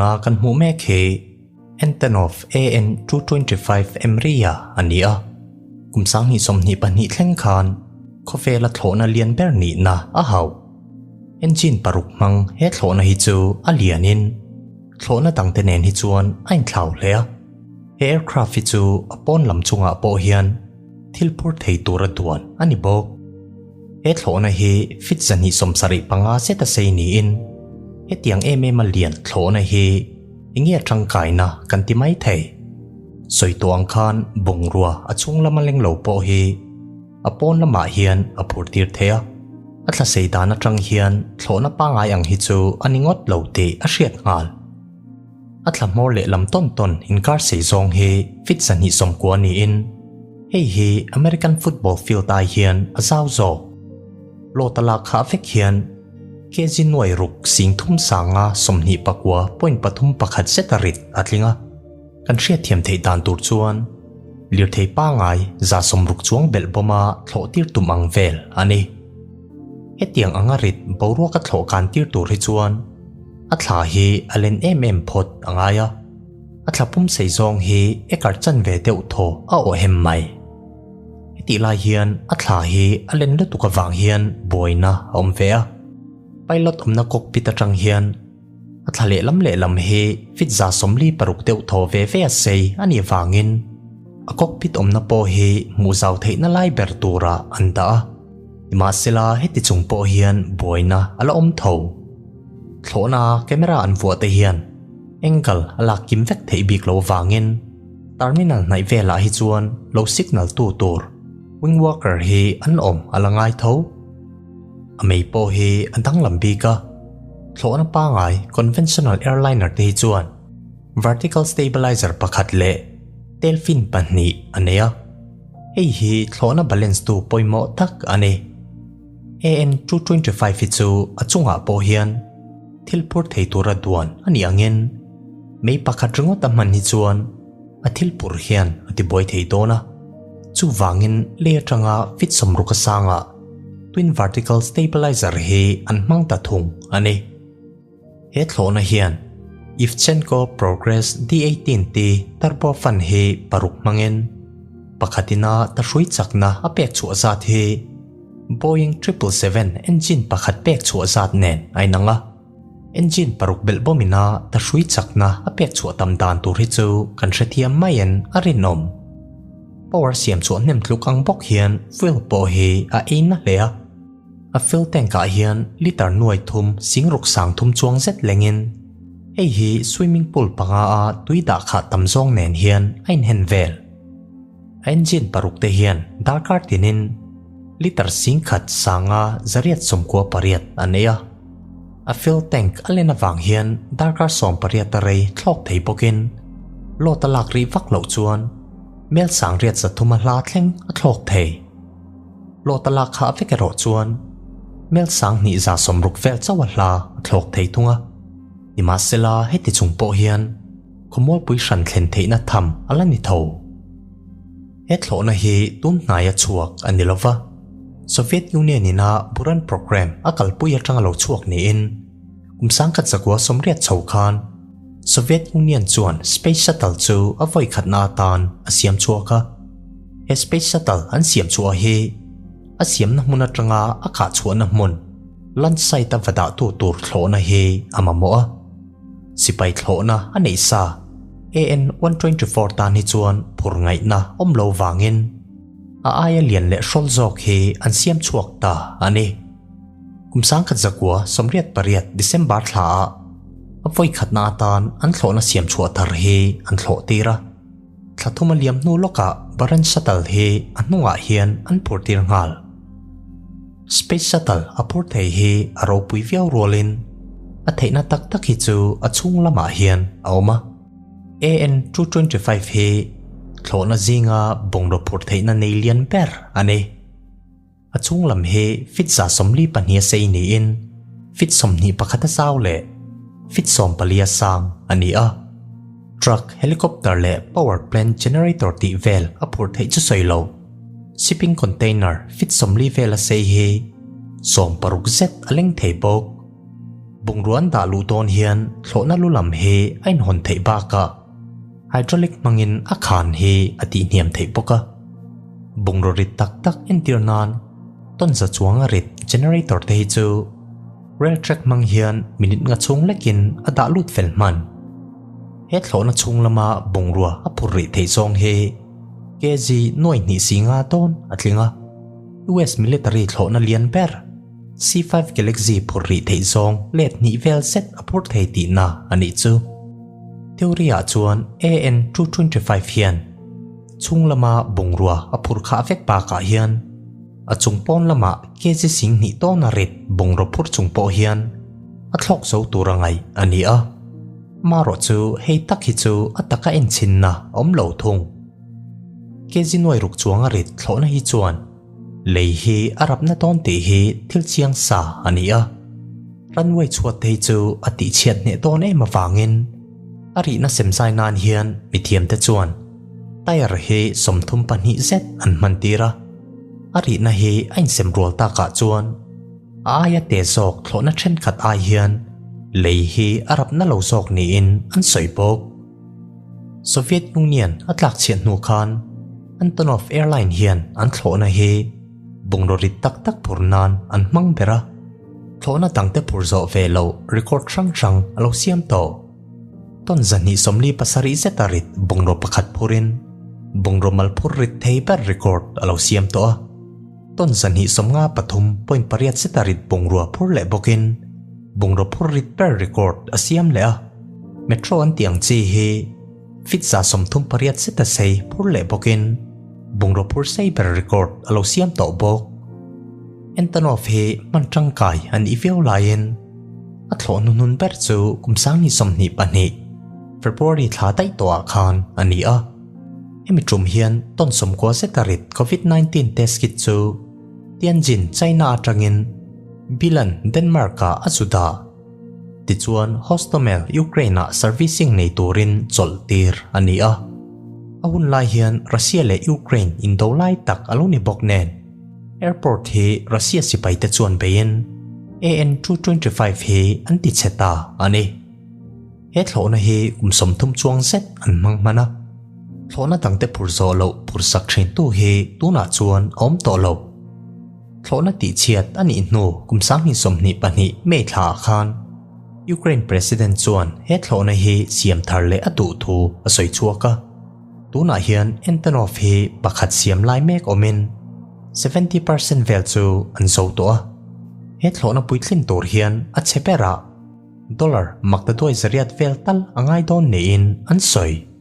Tuna kan hmuh mek hi Antonov AN-225 Emria a ni a, kum 2022 thleng khan khawvela thlawhna lian ber nihna a hauh. Engine paruk hmang he thlawhna hi chu a lianin thlawhna dangte nen hi chuan a inthlau hle a. He aircraft hi chu a pawn lam chungah pawh hian thil phur thei tura duan a ni bawk. He thlawhna hi feet 275 zet a sei niin hetiang em em a lian thlawhna hi enge a tangkaina kan ti mai thei. Sawi tawh ang khan bungrua a chhung lama leng lo pawh hi a pawn lamah hian a phur tir thei a, a thla sei dan atang hian thlawhna pangngai ang hi chu a ni ngawt lo tih a hriat nghal. A thla hmawr leh lam tawn tawn inkar sei zawng hi feet 290 niin hei hi American football field ai hian a zau zawk. Lawta lak khah vek hian kg nuai ruk sing thum sanga 29.31 zeta rit a tling a. Kan hriatthiam theih dan tur chuan lirthei pangngai 160 chuang belh bawma thlawh tir tum ang vel a ni. Hetiang anga rit boruaka thlawh kan tir tur hi chuan a thla hi a len em em phawt a ngai a, a thla pum sei zawng hi acre chanve deuh thaw a awh hem mai. Hetih lai hian a thla hi a len lutuk avang hian buaina a awm ve a, pilot awmna cockpit atang hian a thla lehlam lehlam hi feet 46 deuh thaw ve ve a sei a nih vangin a cockpit awmna pawh hi hmuh zau theihna lai ber turah an dah a. Nimahsela heti chung pawh hian buaina a la awm tho. Thlawhna camera an vuah te hian angle a lak kim vek theih bik lo vangin terminal hnaih velah hi chuan lo signal tu tur wing walker hi an awm a la ngai tho. A mei pawh hi a danglam bik a, thlawhna pangai conventional airliner te hi chuan vertical stabilizer pakhat leh tail fin pahnih a nei a. Hei hi thlawhna balance tu pawimawh tak a ni. AN-225 hi chu a chungah pawh hian thil phur thei tura duan a nih angin mei pakhat ringawt a hman hi chuan a thil phur hian a tibuai thei dawn a. Chuvangin lei atanga feet 60 a sangah twin vertical stabilizer hi an hmang ta thung a ni. He thlawhna hian Ivchenko Progress D-18 T turbofan hi paruk hmangin pakhatina tahrui chakna a pek chhuah zat hi Boeing 777 engine pakhat pek chhuah zat nen a inang a. Engine paruk belh bawmina tahrui chakna a pek chhuah tam dan tur hi chu kan hrethiam maiin a rinawm. Power siam chhuah hnem tluk ang bawk hian fuel pawh hi a ei na hle a. A fuel tank ah hian litre nuai thum sing ruk sang thum chuang zet lengin hei hi swimming pool panga a tui dah khah tam zawng nen hian a inhen vel. A engine paruk te hian darkar tinin litre sing khat sanga 898 a nei a. A fuel tank a len avang hian darkar 18 a rei thlawk thei bawkin load a lak rih vak loh chuan mel 1300 a hla thleng a thlawk thei. Lawta lak khah vek erawh chuan mel 2160 vel chauh a hla a thlawk thei thung a. Nimahsela heti chung pawh hian khawmualpui hran thlen theihna tham a la ni tho. He thlawhna hi tun hnaia chhuak a ni lova, Soviet Union ina Buran program a kalpui atanga lo chhuak niin kum 1980 chho khan Soviet Union chuan Space Shuttle chu a vawi khatna atan a siam chhuak a. He Space Shuttle an siam chhuah hi a siamna hmun atanga a khah chhuahna hmun launch site a va dahtu tur thlawhna hi a mamawh a. Sipai thlawhna a neih sa AN-124 tan hi chuan phur ngaihna awm lo vangin a aia lian leh hrawl zawk hi an siam chhuak ta a ni. Kum 1988 December thla ah a vawi khatna atan an thlawhna siam chhuah thar hi an thlawh tir a. Thla thum a liam hnu lawkah Buran Shuttle hi a hnungah hian an phur tir nghal. Space Shuttle a phur thei hi a ropui viau rualin a theihna tak tak hi chu a chhung lamah hian a awm a. AN-225 hi thlawhna zinga bungraw phur theihna nei lian ber a ni. A chhung lam hi feet 42 a sei niin feet 21 a zau leh feet 14 a sang a ni a. Truck, helicopter leh power plant generator tih vel a phur theih chu sawi lo. Shipping container feet 40 vel a sei hi 60 zet a leng thei bawk. Bungrua an dah luh dawn hian thlawhna lu lam hi a inhawn theih bakah hydraulic hmangin a khan hi a tihhniam theih bawk a. Bungraw rit tak tak entir nan tawnza chuanga rit generator te hi chu rail track hmang hian minute nga chhung lekin a dah lut fel hman. He thlawhna chhung lama bungrua a phur rih theih zawng hi kg nuai hnih si nga dawn a tling a, US military thlawhna lian ber C-five Galaxy phur rih theih zawng let hnih vel zet a phur thei tihna a nih chu. Theory-ah chuan AN-225 hian chhung lama bungrua a phur khah vek bakah hian a chung pawn lamah kg sing hnih tawna rit bungraw phur chung pawh hian a thlawk zo tur a ngaih a ni a. Marawh chu hei tak hi chu a taka enchinna a awm lo thung. Kg nuai ruk chuanga rit thlawhna hi chuan Lei hi a rapna dawn tih hi thil chiang sa a ni a, runway chhuat te hi chu a tihchhiat hneh dawn em avangin a rihna semzai nan hian mithiamte chuan tyre hi 32 zet an hman tir a, a rihna hi a insem rual takah chuan a aia te zawk thlawhna thenkhat ai hian lei hi a rapna lo zawk niin an sawi bawk. Soviet Union a tlak chhiat hnu khan Antonov Airline hian an thlawhna hi bungraw rit tak tak phur nan an hmang ber a, thlawhna dangte phur zawh ve loh record hrang hrang a lo siam tawh. Ton 247 zeta rit bungraw pakhat phurin bungraw mal phur rit thei ber record a lo siam tawh a, ton 253.8 zeta rit bungrua phur leh bawkin bungraw phur rit ber record a siam leh a. Metro an tih ang chi hi feet 38 zeta sei phur leh bawkin bungraw phur sei ber record a lo siam tawh bawk. Antonov hi hman tangkai a nih viau laiin a thlawh hnuhnun ber chu kum 2022 February thla daih tawhah khan a ni a. Hemi tum hian ton 90 zeta rit Covid-19 test kit chu Tianjin, China atangin Billund, Denmark-ah a zu dah. Tichuan, Hostomel, Ukraine-ah servicing nei turin chawlh tir a ni a. A hun lai hian Russia leh Ukraine indo lai tak a lo ni bawk nen, airport hi Russia sipaite chuan beiin AN-225 hi an ti chhe ta a ni. He thlawhna hi kum 30 chuang zet an hmang hman a, thlawhna dangte phur zawh loh phursak thintu hi tunah chuan a awm tawh lo. Thlawhna tihchhiat a nih hnu kum 2022 May thlaah khan Ukraine President chuan he thlawhna hi siam thar leh a duh thu a sawi chhuak a. Tunah hian Antonov hi pakhat siam lai mek awmin 70% vel chu an zo tawh a. He thlawhna puitlin tur hian a chhe berah dollar maktaduai zariat vel tal a ngai dawn niin an sawi.